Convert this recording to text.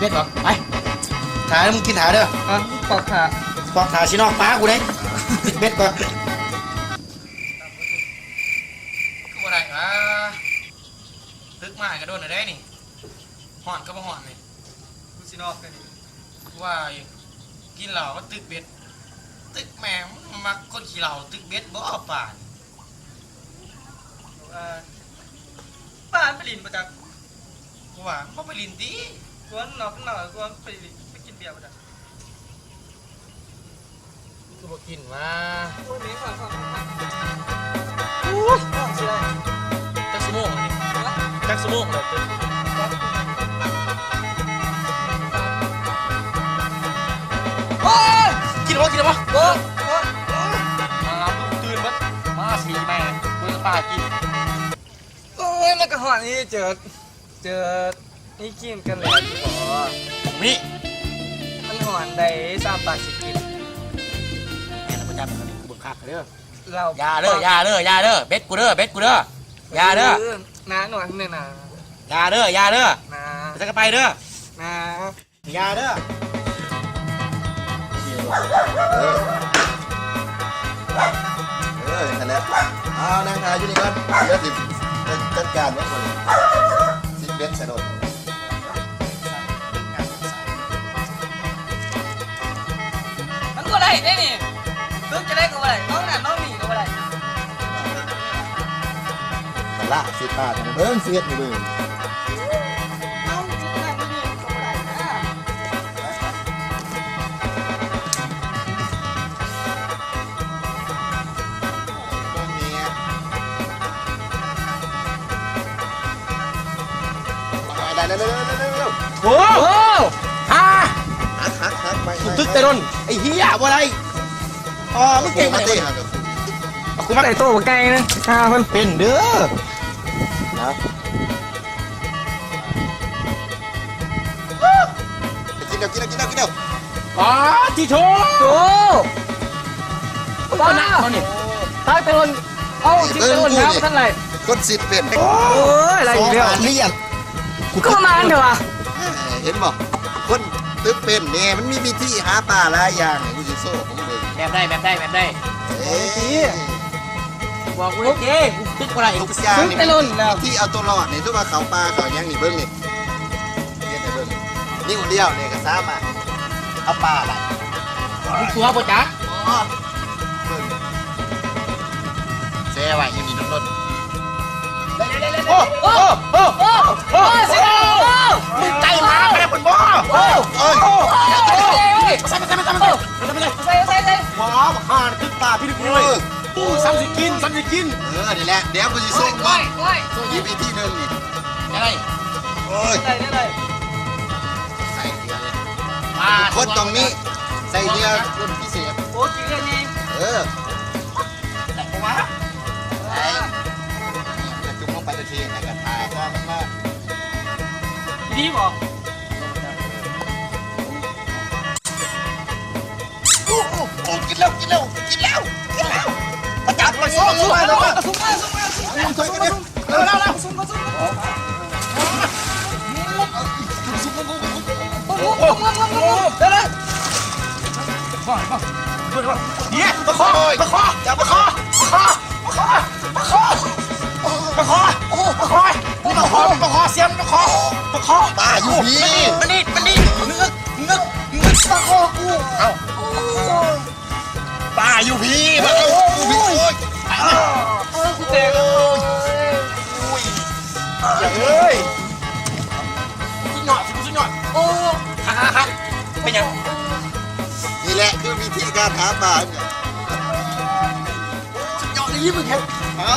ເຮັດບໍ່? ໄປ ຖ້າເດີ ມຶງກິນຖ້າເດີ. ອ່ະ ປອກຖ້າ ປອກຖ້າຊິນອກປາກູເດ້. ເບັດກ່ອນ. ຄືບໍ່ໄດ້ຫວາ? ຕຶກມາກະດົນແລ້ວເດ້ນີ້. ຮ້ອນກະບໍ່ຮ້ອນນີ້. ກູຊິນອກແລ້ວນີ້. ວ່າຢູ່ ກິນເຫຼົ້າມາຕຶກເບັດ. ຕຶກແມ່ງ ມັກຄົນຂີ້ເຫຼົ້າຕຶກເບັດບໍ່ປານີ້? ເອີ ປາໄປຫຼິ້ນບໍ່ຈັກ. ກູວ່າມັນບໍ່ໄປຫຼິ້ນຕິ? ກວນອກນອກ ກວນໄປຫຼິ້ນ ໄປກິນເບຍບໍ່ຈັກ. ຄືບໍ່ກິນຫວາ? ໂອ້ຍ ແມ່ງ ໂອ້ຍ ຈັກຊົ່ວໂມງແລ້ວນີ້? ຮະ? ຈັກຊົ່ວໂມງແລ້ວ? ໂອ້ຍ ກິນແລ້ວບໍ່? ກິນແລ້ວບໍ່? ບໍ່ ບໍ່ ບໍ່. ມາ ຕື່ນເບິດ ມາ ສີແມ່ ເບິ່ງປາກິນ. ໂອ້ຍ ມັນກະຮ້ອນອີ່ເຈີດ ເຈີດ ມີຄຣີມກັນແດດຢູ່ບໍ່? ມີ. ມັນຮ້ອນໃດ໋ ຊາວປາຊິກິນ. ແມ່ນແລ້ວບໍ່ຈັກ ເບິ່ງຄັກເດີ. ເຫຼົ້າ ຢ່າເດີ ຢ່າເດີ ຢ່າເດີ ເບັດກູເດີ ເບັດກູເດີ ຢ່າເດີ. ເອີ ໜາໜ່ອຍໜຶ່ງນະ ຢ່າເດີ ຢ່າເດີ ໜາ ໄປໃສກະໄປເດີ ໜາ. ຢ່າເດີ ເອີ ເອີ ຫັ້ນແຫຼະ. ເອົາ ນັ່ງຖ້າຢູ່ນີ້ກ່ອນ ດຽວຊິຈັດການມັນກ່ອນ ຊິເບັດສະດົດ. ມັນບໍ່ໄດ້ເດ້ນີ້ ຕຶກຈັ່ງໃດກະບໍ່ໄດ້ ນ້ອງນັ້ນນ້ອງນີ້ກະບໍ່ໄດ້. ລາກເສຍປາກ ເບິ່ງ ຊິເຮັດໃຫ້ເບິ່ງ. ເອົາ ໄດ້ ໄດ້ ໄດ້ ໄດ້ ໄດ້. ໂອ້ ໂອ້ ຮາ ຫັກ ຫັກ ຫັກ ໄປ ຕຶກແຕ່ດົນ ໄອ້ເຫຍ ບໍ່ໄດ້. ອໍ ມຶງເກັ່ງມາເຕະ ກູມາໄດ້ໂຕບັກໃຫຍ່ນະ ຫາເພິ່ນເປັນເດີ. ກິນແລ້ວ ກິນແລ້ວ ກິນແລ້ວ ກິນແລ້ວ. ປາຕິໂທ ໂອ້ ປາ ຕາຍແຕ່ດົນ ເອົາ ຕິດແຕ່ດົນ ຫາບໍ່ທັນໄດ້ ຄົນຊິດເປັນ. ໂອ້ຍ ໄດ້ອີກແລ້ວ ສອງບາດລຽນ. ກູກະມານແທ້ຫວາ. ເຫັນບໍ່ ຄົນຕຶກເປັນນີ້ ມັນມີວິທີຫາປາຫຼາຍຢ່າງ ກູຊິໂຊໃຫ້ເບິ່ງ. ແບບໃດ ແບບໃດ ແບບໃດ? ເອີ ບອກກູເລີຍເຈ້ ຕຶກບໍ່ໄດ້ ທຸກຢ່າງ ຕິດແຕ່ດົນແລ້ວ ວິທີເອົາໂຕລອດນີ້ ຄືວ່າເຂົ້າປ່າເຂົ້າຫຍັງນີ້ ເບິ່ງນີ້ ເຮັດໃຫ້ເບິ່ງ ນິ້ວດຽວນີ້ກະສາມາດເອົາປາໄດ້. ຮູ້ຕົວບໍ່ຈັກ? ອໍ ເບິ່ງ ແຊ່ໄວ້ຢູ່ນີ້ດົນໆ. ໂອ້ ໂອ້ ໂອ້ ໂອ້ ໂອ້ ມຶງໄກ່ໝາໄປແລ້ວພຸ້ນບໍ່? ໂອ້ ໂອ້ຍ ໃສ່ ໃສ່ ໃສ່ ໃສ່ ໃສ່ ໃສ່ ບໍ່ ບັກຫ່ານ ຕຶກປາພິລຶກເລີຍ. ເອີ ໂອ້ ຊ້ຳຊິກິນ ຊ້ຳຊິກິນ. ເອີ ນີ້ແຫຼະ ດຽວກູຊິສົ່ງ ໂອ້ຍ ໂອ້ຍ ໂອ້ຍ ອີກວິທີໜຶ່ງນີ້ ໄດ້ ໂອ້ຍ ໄດ້ ໄດ້ ໃສ່ເຫຍື່ອເລີຍ. ອ່າ ທຸກຄົນຕ້ອງມີ ໃສ່ເຫຍື່ອລຸ້ນພິເສດ. ໂອ້ ກິນເລື່ອງນີ້ ເອີ ແຕກບໍ່ວະ? ໄດ້ ກະຈຸ່ມລົງໄປໂອເຄ ແລ້ວກະຖ້າ ຖ້າມັນມາ ດີບໍ່? ໂອ້ ໂອ້ ໂອ້ ກິນແລ້ວ ກິນແລ້ວ ກິນແລ້ວ ກິນແລ້ວ. ປະຈັບ ປະຈັບ ຊຸກມາ ຊຸກມາ ຊຸກມາ ຊຸກມາ ຊຸກມາ ຊຸກມາ ຊຸກມາ ເອີ ເອີ ເອີ ປາຄໍ ປາຄໍ ປາຄໍ ປາຄໍ ປາຄໍ ປາຄໍ ປາຄໍ ປາຄໍ ປາຄໍ ປາຄໍ ປາຄໍ ປາຄໍ ປາຄໍ ປາຄໍ ປາຄໍ ປາຢູ່ພີ້ ມານີ້ ມານີ້ ງຶກ ງຶກ ງຶກ ປາຄໍກູ ເອົ້າ ປາຢູ່ພີ້ ປາເຂົ້າກູພີ້ ໂອ້ຍ ໂອ້ຍ ກູແຕກ ໂອ້ຍ ໂອ້ຍ ເອີຍ ສຸດຍອດ ສຸດຍອດ ໂອ້ ຄັກ ຄັກ ເປັນຫຍັງ? ນີ້ແຫຼະຄືວິທີການຫາປາ ສຸດຍອດອີ່ຫຼີ ມຶງເຮັດ ເອີ.